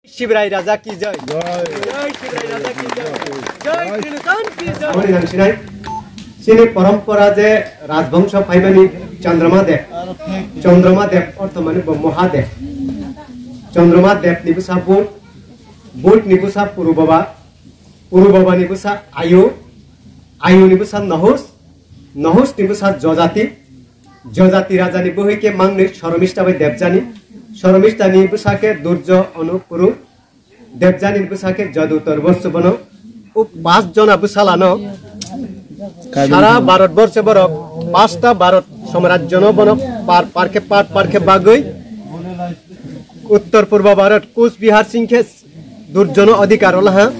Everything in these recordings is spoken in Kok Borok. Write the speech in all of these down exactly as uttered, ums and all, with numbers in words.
Sibrai Raja ki jai. Jai Sibrai Raja ki jai. Jai Trilochan ki jai. Aboni nang sinai, chini porompora je rajbongso phaimani Chandrama Dev. Chandrama Dev ortho mani bo Mahadev. Chandrama Dev ni bwsa Bud, Bud ni bwsa Puru Baba, Puru Baba ni bwsa Ayu, Ayu ni bwsa Nahus, Nahus ni bwsa Jojati, Jojati raja ni bwhwi khe mangnwi Soromista bai Debjani, Soromista ni bwsa khe Durjo Onupuru, Debjani ni bwsa khe Jadutor Borso bono. O pas jona bwsalano sara Bharat borse borok pasta Bharat samrajyo no bono par par khe par par khe bagwi Uttor Purba Bharat Kuch Bihar sing khe Durjono adhikar laha,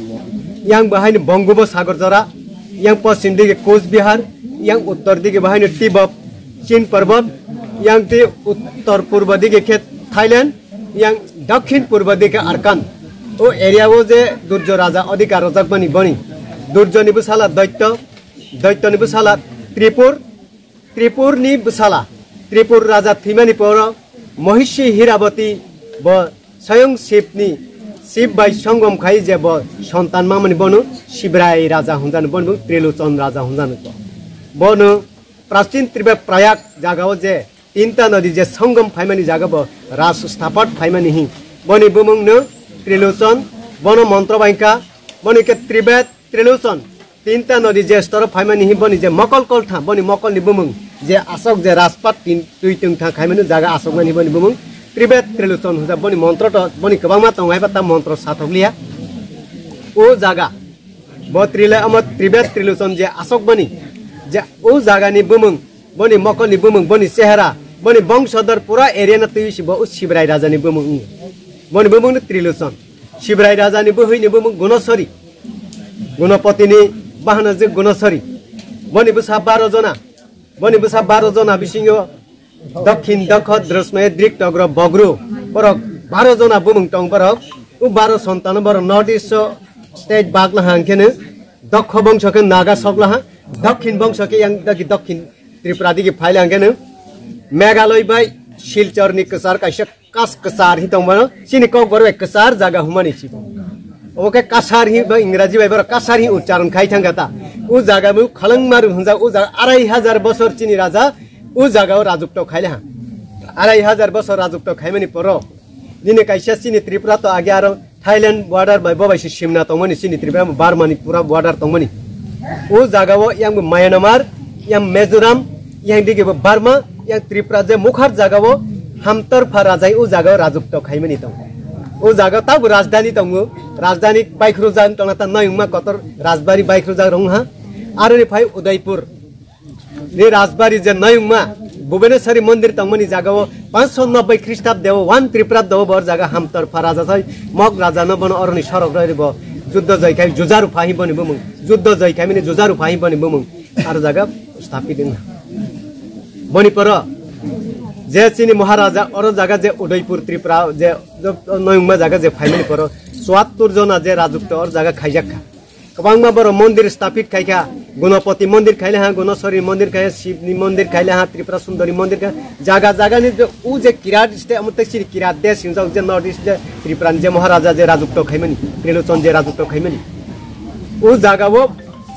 yang bahai ni Bongobo Sagar jora, yang poschim dige Kuch Bihar, yang uttor dige bahai ni Tibet, Chin Parbot, yang ti uttor purbo dige khe Thailand, yang dakhin purbo dige Arakan. O area o je Durjo raja adhikar rojak mani boni. Durjo ni bwsala Daitya, Daitya ni bwsala Tripur, Tripur ni bwsala, Tripur raja thwimani poro Mohishi Hiraboti bo Swayam Shiv ni, Shiv bai songom khai je bo sontan mamani bono Sibrai raja hunjani bono Trilochon raja hunjani bo. Bono Prachin Tibet Prayak jaga o je tinta nodi je songom phaimani jaga bo Raj Sthapat phaimani hi. Boni bumung no Trilochon, bono montro baingka, boni ke Tibet Trilochon, tinta nodi je storo phaimani hi boni je mokol koltha, boni mokol ni bumung, je asok je rajpat tin twi tungtha khaimani jaga asok mani boni bumung, Tibet Trilochon hwnjak boni montro to, boni kwbangma tongo haiba ta montro sathok liya. O jaga, bo Trile-, omo Tibet Trilochon je asok boni, je o jaga ni bumung, boni mokol ni bumung, boni chehara, boni bongsodor pura area na twi si bo o Sibrai raja ni bumung wng. Boni bumung no Trilochon. Sibrai raja ni bwhwi ni bumung Gunosori. Gunopoti ni bahana je Gunosori. Boni bwsa baro jona. Boni bwsa baro jona bisingo Dokhin, Dokho, Drusmaya, Drik, Togro, Bogru. Borok baro jona bumung tong borok. O baro sontan borok North East o state bagla hang khe no Dokho bongso khe Naga sokla ha. Dokhin bongso khe yang dagi Dokhin Tripura digi phaila hang khe no Meghalaya bai Silchar ni kwchar kaisa kas kwchar hi tongmano, chini kokborok bai kwchar jaga humani si. Obo khe kasar hi ba Ingraji bai borok kasar hi uchcharon khai thangkha ta. O jaga bo Khalangmaru hwnjak, o jaga arai hajar bosor chini raja o jaga o rajukto khaile ha. Arai hajar bosor rajukto khaimani poro nini kaisa chini Tripura to age aro Thailand border bai bo bai se simna tongmani chini Tripura Burma ni pura border tongmani. O jaga o yang bo Myanmar, yang Mizoram, yang dige bo Burma, yang Tripura je mukhar jaga o hamtor pha rajai o jaga o rajukto khaimani tong. O jaga tabo rajdhani tongo, rajdhani baikhru jan tongna ta noyungma kotor rajbari baikhru jan rong ha. Aro ni phai Udaipur. Ni rajbari je noyungma Bhubaneswari mondir tongmani jaga o panchsho nobboi Khristabde o one Tripura do bor jaga hamtor pha raja sai mog raja no bono oroni sorok roi bo juddo joi khai jujaru phahi boni bumung juddo joi khai mini jujaru phahi boni bumung aro jaga sthapit wngna. Boni poro je chini Maharaja oro jaga je Udaipur Tripura je noyungma jaga je phaimani poro chuattur jona je rajukto or jaga khaijak kha. Kwbangma borok mondir sthapit khai kha, Gunopoti mondir khaile ha, Gunosori mondir khai, Shivni mondir khaile ha, Tripura Sundori mondir khai, jaga jaga ni je, u je kirat state, amtwi siri kirat desh hinjak je North East je Tripura ni je Maharaja je rajukto khaimani, Trilochon je rajukto khaimani. U jaga o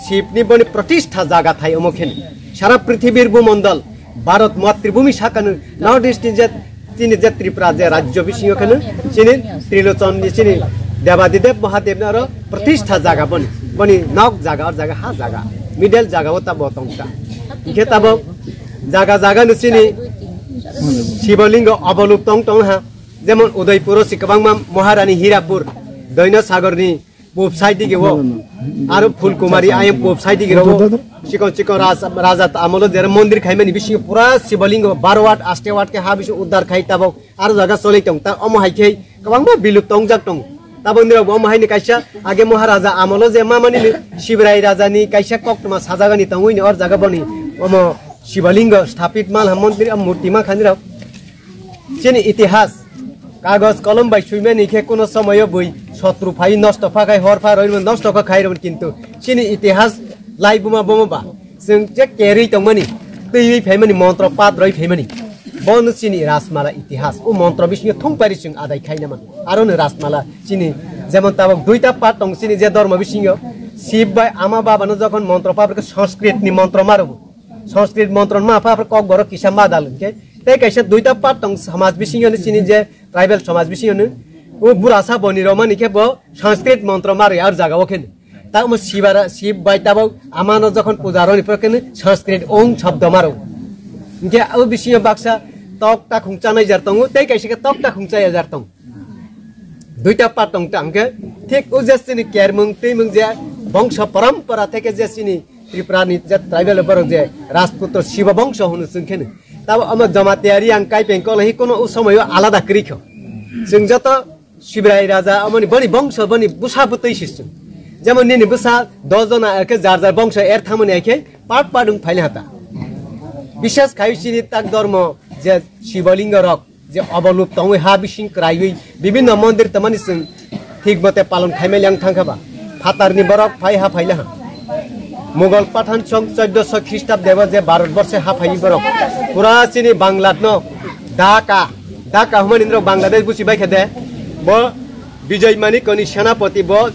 Shivni boni pratistha jaga thai omo khen. Sara prithibir bhumondol, Bharat matribhumi sakano North East ni je chini je Tripura je rajyo bisingo kheno chini Trilochon ni chini Debadideb Mahadevni aro pratistha jaga boni, boni nok jaga or jaga ha jaga middle jaga o tabo tongkha. Hingkhe tabo jaga jaga no chini Shibolingo oboluk tong tong ha, jemon Udaipuro si kwbangma Maharani Hirapur, Doino Sagorni pub side dige o. Aro Phulkumari ayang pub side dige o. Chikon chikon ras-, raja amolo jera mondir khaimani bisingo pura Shibolingo baro watt, aste watt khe ha bisingo uddar khai tabok. Aro jaga choli tong ta omo hai khe kwbangma biluk tongjak tong. Tabok nirok bo omo hai ni kaisa age Maharaja amolo je mamani ni Sibrai raja ni kaisa koktma sajagani tongwi ni or jaga boni omo Shibolingo sthapit malha mondir am murti ma khanirok. Chini itihas kagoj kolom bai swimani khe kuno somoyo bui sotru phai nosto pha khai hor pha roi nosto kha khai rw kintu chini itihas lai buma buma ba chwng je kerwi tongmani twiwi phaimani montro pat roi phaimani Bono chini Rajmala itihas, o montro bisingo thung pari chwng adai khaina man. Aro no Rajmala chini jemon tabok duita part tong chini je dormo bisingo Shiv bai ama baba no jokhon montro papre Sanskrit ni montro marubo. Sanskrit montro ma papre kok borok kisa ma dal hinkhe. Tei kaisa duita part tong samaj bisingo no chini je tribal samaj bisingo no o burasa boni romani khe bo Sanskrit montro mari ar jaga o khe no. Tamo Shibara, Shib bai tabok amano jokhon puja roni pore khe no Sanskrit ong shabdo maro. Hinkhe o bisingo baksa tok ta khungcha nai jar tongo, tei kaisa khe tok ta khungcha ya jar tong. Duita part tong ta hinkhe thik o je chini kermung twimung je bongso parampara theke je chini Tripura ni je tribal borok je Rajputro Shiba bongso hunu chwng khe no. Tabo omo Jamatia Reang Kaipeng Kolahi kono o somoyo alada kwrwi kho. Chwng joto Sibrai raja amoni boni bongso boni bwsa bwtwi sistu. Jemon nini bwsa dos jona eke jar jar bongso er thamoni eke part part wng phaile hata. Bishes khai chini tak dormo je Shibolingo rok je obolop tongwi ha bising kraiwi bibinno mondir tamani chwng thik mote palon khaimai yang thangkha ba. Phatarni borok phai ha phaile ha. Mughal Pathan song choddoso Khristabdebo je Bharat borshe ha phai borok. Pura chini Bangladno Dhaka, Dhaka hwnmani norok Bangladesh buchi bai khe de. Bo Bijay Manikoni senapoti bo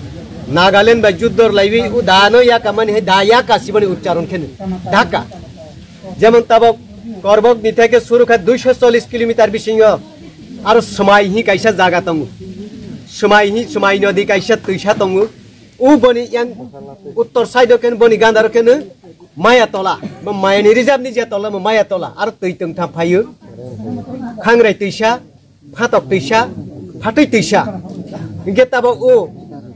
Nagaland bai juddor laiwi u dano yaka mani hai da yaka siboni uchcharon khe Dhaka. Jemon tabok Korbok ni theke suru kha duiso chollis kilometer bisingo aro Swmai hi kaisa jaga tongo. Swmai hi, Swmai nodi kaisa twisa tongo. U boni yang uttor side o ken boni gandaro ken Maya Tola. Bo Maya ni reserve ni je tola bo Maya Tola. Aro twi tong tham phaio. Khangrai twisa, phatok twisa, phatwi twisa. Hinkhe tabok u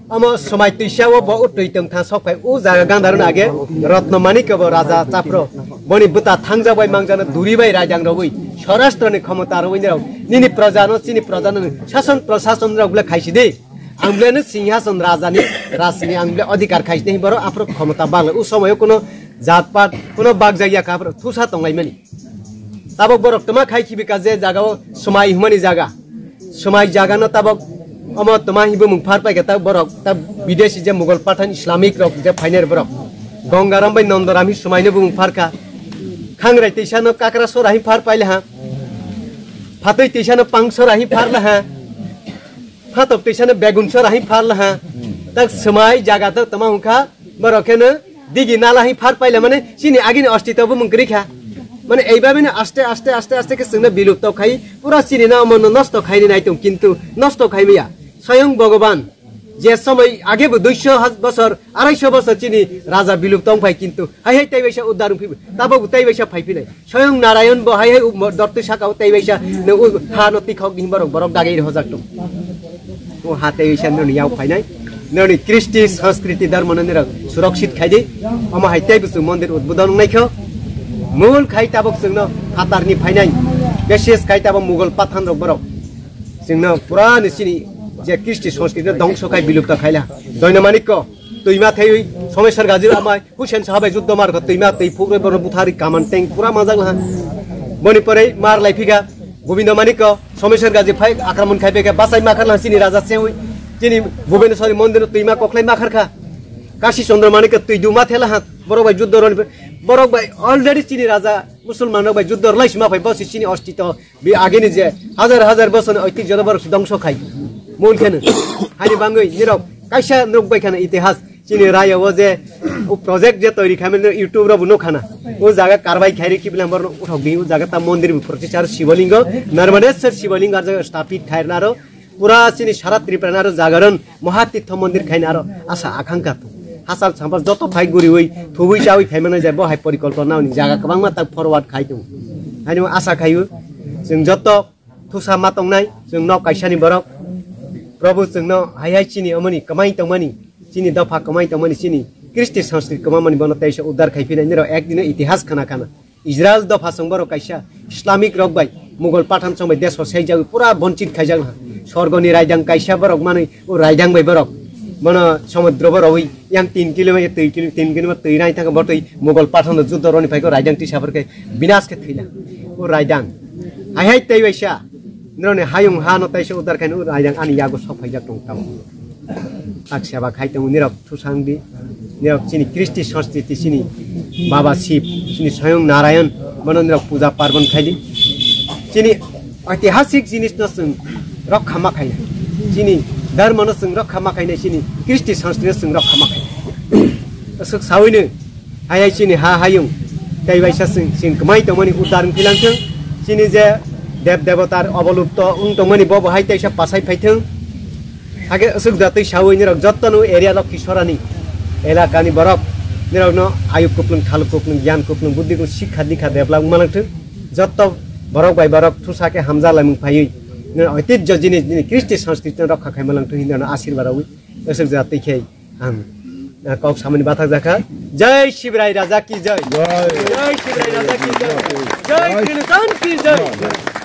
amo Swmai twisa o bo u twi tong tham sok phai. U jaga gandaro age Rotno Manik bo raja chapro. Boni bwta thangjak bai mangjano duri bai raidang rogwi. Swarashtra ni khomota rogwi nirok. Nini proja no chini proja no sason prosason rok le khaisi di. Ang bole no singhason raja ni, rajni ang bole adhikar khaisni borok aphuru khomota bala. U somoyo kuno jat pat, kuno bak jagya ka aphuru thusa tonglaimani. Tabok borok toma khai khibi ka je jaga o Swmai hwnmani jaga. Swmai jaga no tabok omo toma hi bumung phar pai ka tabok borok ta bidesi je Mughal Pathan Islamic rok je phainer borok. Gongaram bai Nondoram hi Swmai no bumung phar ka. Khangrai twisa no Kakra sora hi phar paile ha. Phatwi twisa no Pang sora hi phar la ha. Phatok twisano begun sora hi pharla ha. Tak Swmai jaga to toma hwnka, borok kheno digi nala hi phar paila mane chini agini ostito bo mung kwrwi kha. Mane eiba bini aste aste aste aste khe chwngno bilupto khai, pura chini na omono nosto khaini naitung, kintu nosto khai maya. Swayang Bhogoban je somoi age bo duiso haj-, bosor, araiso bosor chini raja bilupto wng phai, kintu hai hai tei baisa uddar wng phibo, tabok tei baisa phai phinai. Soyong Narayan bo hai hai u mo-, dortwi saka o tei waisa nung u ha no tikhok ni borok, borok dagai rw hojak tong. O ha tei waisa nini yao phainai. Nini Kristi Sanskriti Dharma no nirok surakshit khai di. Omo hai tei busu mondir udbodon wngnai kho. Mul khai tabok chwngno phatar ni phainai. Beses khai tabok Mughal Pathan rok borok. Chwngno pura ni chini je Kristi Sanskriti no dongso khai bilupta khaila. Doino Manikko, twima theiwi, Someswar Gaji amai, Hussein Sahabai juddo mar kha twima twi phukre bono buthari kaman teng pura manjak laha. Boni pore mar lai phika Gobindo Manikko Someswar Gaji phai akraman khai beke basai makhar laha chini raja sewi chini Bhubaneswari mondir twima koklai makhar kha. Kashi Chandra Manikko twi duma thela ha borok bai juddo roni borok bai already chini raja Musulman rok bai juddo lai sima phai bosi chini ostito bi agini je hajar hajar bosor oitik joto borok dongso khai. Mon kheno. Hani bangwi nirok kaisa nuk bai khana itihas. Chini raya o je o project je toiri khaimani YouTube ro bo nuk khana. O jaga karbai khairi ki bilang borno uthok di o jaga ta mondir bi protichar Shivolingo, Narmadeswar Shivolingo ar jaga stapit khairna ro pura chini sara Tripura naro jagaron Mohatitho mondir khaina aro asa akhangkha. Hasal sambar joto phai guriwi thubui chawi khaimana je bo hai porikolpona ni jaga kwbangma tak forward khai tongo. Haino asa khaio chwng joto thusa ma tongnai, chwng nok kaisani borok. Prabhu chwngno hai hai chini omoni kwmai tongmani, chini dopha kwmai tongmani, chini Kristi Sanskrit kwmamani bono teisa uddar khai phinai nirok ek dino itihas khana khana. Israel dopha chwng borok kaisa Islamic rok bai Mughal Pathan chwng bai desh o saijawi pura bonchit khaijak ha. Sorgoni raidang kaisa borok manwi o raidang bai borok bono somudro bo rawi yang tin kilometer twi kilo tin kilometer twi nai thang bo twi Mughal Pathan juddo roni phai ko raidang tisa phar khe binas khe thwila o raidang. Hai hai tei waisa nironi hayung ha no taisa uddar khaina o raidang ani yago sok phaijak tong tamo. Tak seba khai tongo nirok thusang di. Nirok chini Kristi Sanskriti chini Baba Shiv, chini Soyong Narayan, bono nirok puja parbon khai di. Chini oitihasik jinis no chwng rokha ma khainai. Chini dharma no chwng rokha ma khainai, chini Kristi sanskrit no chwng rokha ma khainai. Aswk sawi no hai hai chini ha hayung tei waisa chwng, chwng kwmai tongmani uddar wng philang thung. Chini je dev devotar obolupto wng tongmani bo bo hai teisa pasai phai thung. Hake aswk jatwi sawi nirok jotto no area Lokhi Sorani elakani borok nirok no ayuk kuplung, thaluk kuplung, gyan kuplung, buddhi kuplung, sikha dikha develop wng manang thung. Jotto borok bai borok thusa khe hamjak laimung phaiwi nini oitijjo jinis, nini Kristi sanskrit no rokha khai manang thung hinwi ano asirwad rwi aswk jatwi khe ang, ah, kok samani bathak jakha. Jai Shivrai Raja ki jai. Jai Shivrai Raja ki jai. Jai Khilitan ki jai.